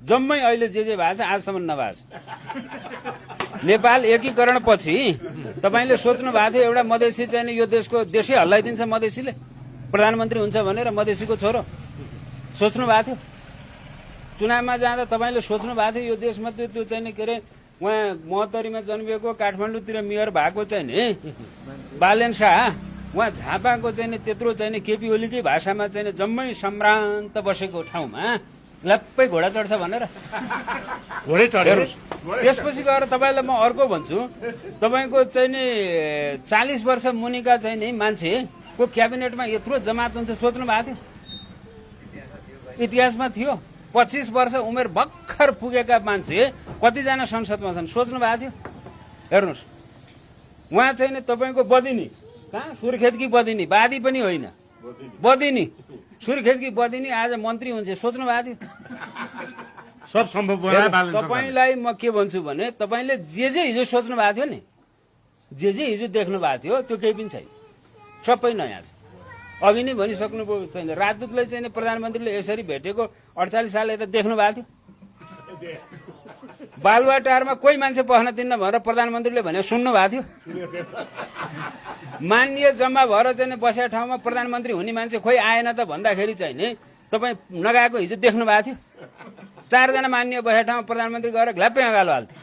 जम्मै अहिले जे भएको छ आजसम्म नभएको छ। नेपाल एकीकरण पछि तपाईँले सोच्नु भएको थियो एउटा मधेसी चाहिँ यो देशै हल्लाइदिन्छ मधेसीले प्रधानमन्त्री हुन्छ भनेर, मधेसीको छोरो सोच्नु भएको थियो? चुनावमा जाँदा तपाईँले सोच्नु भएको थियो यो देशमध्ये त्यो चाहिँ के अरे उहाँ महोत्तरीमा जन्मिएको काठमाडौँतिर मेयर भएको चाहिँ नि बालेन शाह, उहाँ झापाको चाहिँ नि त्यत्रो चाहिँ नि केपी ओलीकै भाषामा चाहिँ जम्मै सम्भ्रान्त बसेको ठाउँमा लप्पै घोडा चढ्छ भनेर घोडै चढ्यो। त्यसपछि गएर तपाईँलाई म अर्को भन्छु, तपाईँको चाहिँ नि 40 वर्ष मुनिका चाहिँ नि मान्छेको क्याबिनेटमा यत्रो जमात हुन्छ सोच्नु भएको थियो? इतिहासमा थियो? 25 वर्ष उमेर भर्खर पुगेका मान्छे कतिजना संसदमा छन् सोच्नु भएको थियो? हेर्नुहोस्, उहाँ चाहिँ नि तपाईँको बदिनी, कहाँ सुर्खेतकी बदिनी, बादी पनि होइन, बदिनी सुर्खेतकी बदिनी आज मन्त्री हुन्छ सोच्नु भएको थियो? सब सम्भव भयो। तपाईँलाई म के भन्छु भने तपाईँले जे हिजो सोच्नु भएको थियो नि, जे हिजो देख्नु भएको थियो त्यो केही पनि छैन, सबै नयाँ छ। अघि नै भनिसक्नुभयो छैन, राजदूतलाई चाहिँ प्रधानमन्त्रीले यसरी भेटेको 48 साल यता देख्नु भएको थियो? बालुवाटारमा कोही मान्छे पस्न दिन्न भनेर प्रधानमन्त्रीले भने सुन्नु भएको थियो? मान्य जम्मा भएर चाहिँ बसेका ठाउँमा प्रधानमन्त्री हुने मान्छे खोइ आएन त भन्दाखेरि चाहिँ नि तपाईँ नगएको हिजो देख्नु भएको थियो? 4 जना मान्य बसेका ठाउँमा प्रधानमन्त्री गएर घ्ल्याप्पै अँगालो हाल्थे,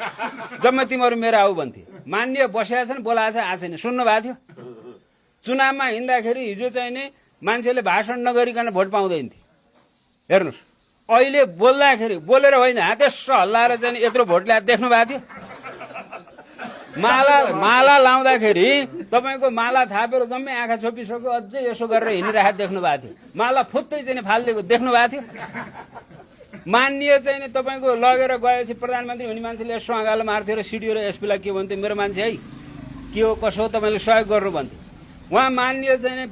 जम्मै तिमीहरू मेरो आऊ भन्थे। मान्य बसेका छन्, बोलाएको छ, आएको छैन, सुन्नु भएको थियो? चुनावमा हिँड्दाखेरि हिजो चाहिँ नि मान्छेले भाषण नगरिकन भोट पाउँदैन थियो। हेर्नुहोस्, अहिले बोल्दाखेरि बोलेर होइन हातेस हल्लाएर चाहिँ यत्रो भोट ल्याएर देख्नु भएको थियो? माला लाउँदाखेरि तपाईँको माला थापेर जम्मै आँखा छोपिसक्यो, अझै यसो गरेर हिँडिरहेको देख्नु भएको थियो। माला फुत्तै चाहिँ फालिदिएको देख्नु भएको थियो? मान्य चाहिँ नि तपाईँको लगेर गएपछि प्रधानमन्त्री हुने मान्छेले यसो अँगालो मार्थ्यो र सिडिओ र एसपीलाई के भन्थ्यो, मेरो मान्छे है के हो कसो हो तपाईँले सहयोग गर्नु भन्थ्यो। उहाँ मान्य चाहिँ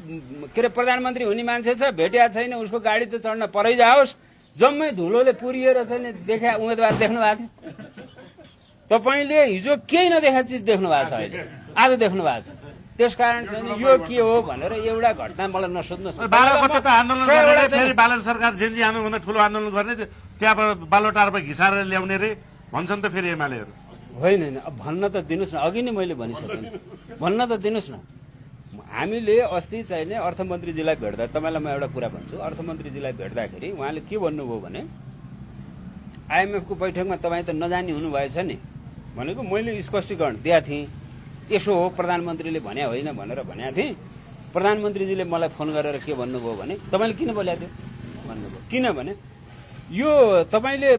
के अरे प्रधानमन्त्री हुने मान्छे छ, भेटिया छैन, उसको गाडी त चढ्न परै जाओस्, जम्मै धुलोले पुरिएर चाहिँ देखा उम्मेदवार देख्नु भएको थियो? तपाईँले हिजो केही नदेखा चिज देख्नु भएको छ, अहिले आज देख्नु भएको छ। त्यसकारण चाहिँ यो के हो भनेर एउटा घटना मलाई नसोध्नुहोस्। बालुवाको त आन्दोलन गर्ने, फेरि बालन सरकार जेन्जी आन्दोलनभन्दा ठुलो आन्दोलन गर्ने, त्यहाँबाट बालुवाटारमा घिसारेर ल्याउने रे भन्छन् त फेरि एमालेहरू। होइन भन्न त दिनुहोस् न, अघि नै मैले भनिसकेँ, भन्न त दिनुहोस् न। हामीले अस्ति चाहिने अर्थमन्त्रीजीलाई भेट्दा, तपाईँलाई म एउटा कुरा भन्छु, अर्थमन्त्रीजीलाई भेट्दाखेरि उहाँले के भन्नुभयो भने आइएमएफको बैठकमा तपाईँ त नजानी हुनुभएछ नि भनेको मैले स्पष्टीकरण दिएको थिएँ, यसो हो प्रधानमन्त्रीले भने होइन भनेर भनेको थिएँ। प्रधानमन्त्रीजीले मलाई फोन गरेर के भन्नुभयो भने तपाईँले किन बोलेको थियो भन्नुभयो, किनभने यो तपाईँले